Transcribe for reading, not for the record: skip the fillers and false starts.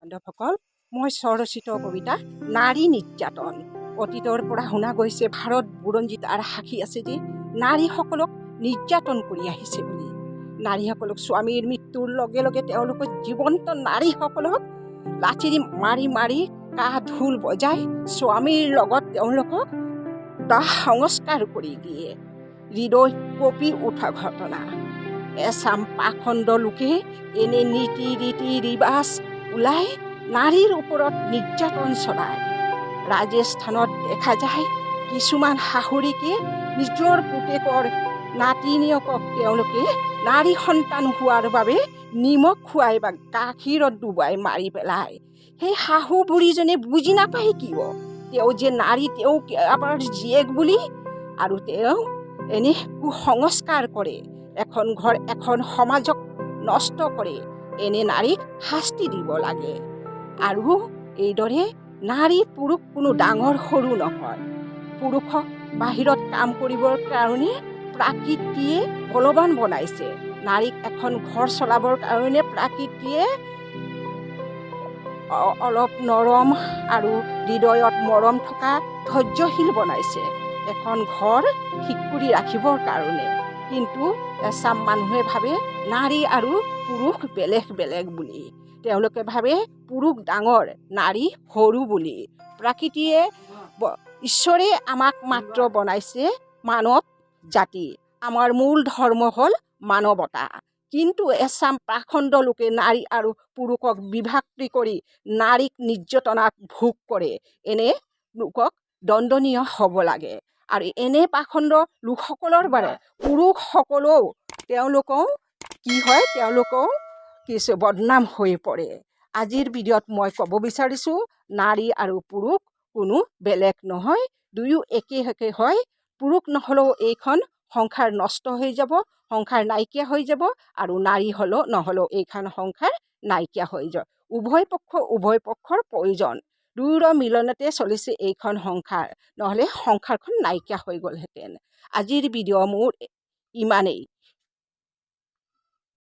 বান্ধৱসকল, মই স্বৰচিত কবিতা নাৰী নিৰ্যাতন। অতীতৰ পৰা শুনা গৈছে, ভাৰত বুৰঞ্জীত তাৰ সাক্ষী আছে যে নাৰীসকলক নিৰ্যাতন কৰি আহিছে বুলি। নাৰীসকলক স্বামীৰ মৃত্যুৰ লগে লগে তেওঁলোকৰ জীৱন্ত নাৰীসকলক লাঠিৰে মাৰি মাৰি, কাঁহ ঢোল বজাই স্বামীৰ লগত তেওঁলোকক দাহ সংস্কাৰ কৰি দিয়ে। হৃদয় কঁপি উঠা ঘটনা। এচাম পাখণ্ড লোকে এনে নীতি ৰীতি ৰিবাজ ওলাই নাৰীৰ ওপৰত নিৰ্যাতন চলায়। ৰাজস্থানত দেখা যায়, কিছুমান শাহুৰীকে নিজৰ পুতেকৰ নাতিনীয়েকক তেওঁলোকে নাৰী সন্তান হোৱাৰ বাবে নিমখ খুৱাই বা গাখীৰত ডুবাই মাৰি পেলায়। সেই শাহু বুঢ়ীজনে বুজি নাপায় কিয় তেওঁ যে নাৰী, তেওঁ কাৰোবাৰ জীয়েক বুলি, আৰু তেওঁ এনে কুসংস্কাৰ কৰে, এখন ঘৰ, এখন সমাজক নষ্ট কৰে। এনে নাৰীক শাস্তি দিব লাগে। আৰু এইদৰে নাৰী পুৰুষ কোনো ডাঙৰ সৰু নহয়। পুৰুষক বাহিৰত কাম কৰিবৰ কাৰণে প্ৰাকৃতিয়ে বলৱান বনাইছে। নাৰীক এখন ঘৰ চলাবৰ কাৰণে প্ৰাকৃতিয়ে অলপ নৰম আৰু হৃদয়ত মৰম থকা ধৈৰ্যশীল বনাইছে, এখন ঘৰ ঠিক কৰি ৰাখিবৰ কাৰণে। কিন্তু এচাম মানুহে ভাবে নাৰী আৰু পুৰুষ বেলেগ বেলেগ বুলি। তেওঁলোকে ভাবে পুৰুষ ডাঙৰ, নাৰী সৰু বুলি। প্ৰাকৃতিয়ে, ঈশ্বৰে আমাক মাত্ৰ বনাইছে মানৱ জাতি। আমাৰ মূল ধৰ্ম হ'ল মানৱতা। কিন্তু এচাম পাখণ্ড লোকে নাৰী আৰু পুৰুষক বিভক্তি কৰি নাৰীক নিৰ্যাতনাত ভোগ কৰে। এনে লোকক দণ্ডনীয় হ'ব লাগে। আৰু এনে পাখণ্ড লোকসকলৰ বাবে পুৰুষসকলেও, তেওঁলোকেও কি হয়, তেওঁলোকেও কিছু বদনাম হৈ পৰে। আজিৰ ভিডিঅ'ত মই ক'ব বিচাৰিছোঁ, নাৰী আৰু পুৰুষ কোনো বেলেগ নহয়, দুয়ো একে একে হয়। পুৰুষ নহ'লেও এইখন সংসাৰ নষ্ট হৈ যাব, সংসাৰ নাইকিয়া হৈ যাব, আৰু নাৰী হ'লেও নহ'লেও এইখন সংসাৰ নাইকিয়া হৈ যাব। উভয় পক্ষ, উভয় পক্ষৰ প্ৰয়োজন। দুয়োৰে মিলনতে চলিছে এইখন সংসাৰ, নহ'লে সংসাৰখন নাইকিয়া হৈ গ'লহেঁতেন। আজিৰ ভিডিঅ' মোৰ ইমানেই।